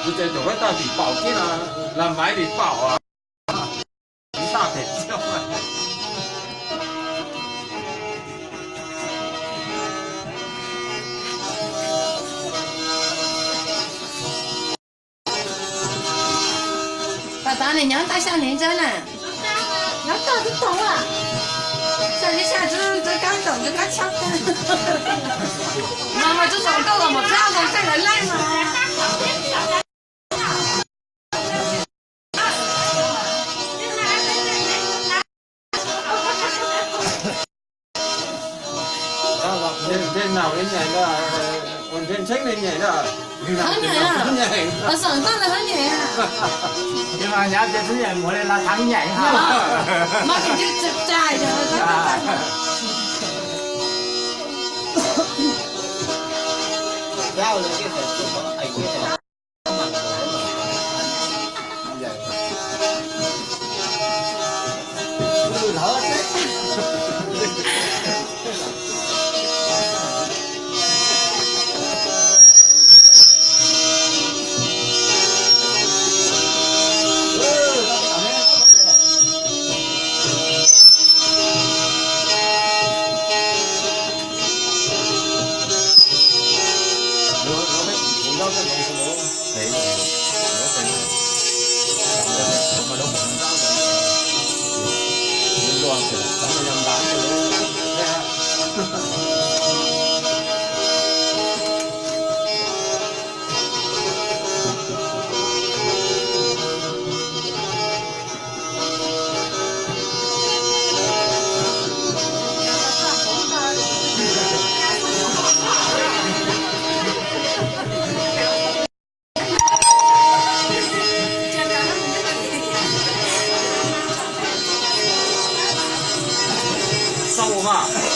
Kuv ces cov huab tab vim paum kiag no, las maiv vim paum, tab pem. Pab tab nis nyob ntaj xya nis ntag na. Nyob toj tub toog a. Xya li xya tub tub kab toom tub kab tshab. No mas tub toom toj los mus txhab zoo txaij lawv leej mas. Ntshe naus li nyem, ua ntshe ntseeb li nyem na. Hab nyem a. Xeem toj lawv hab nyem a. Mas nyav ces txhob nyem muag li los thab nyem. Mas tus twg tsa tsa. Xaus mas.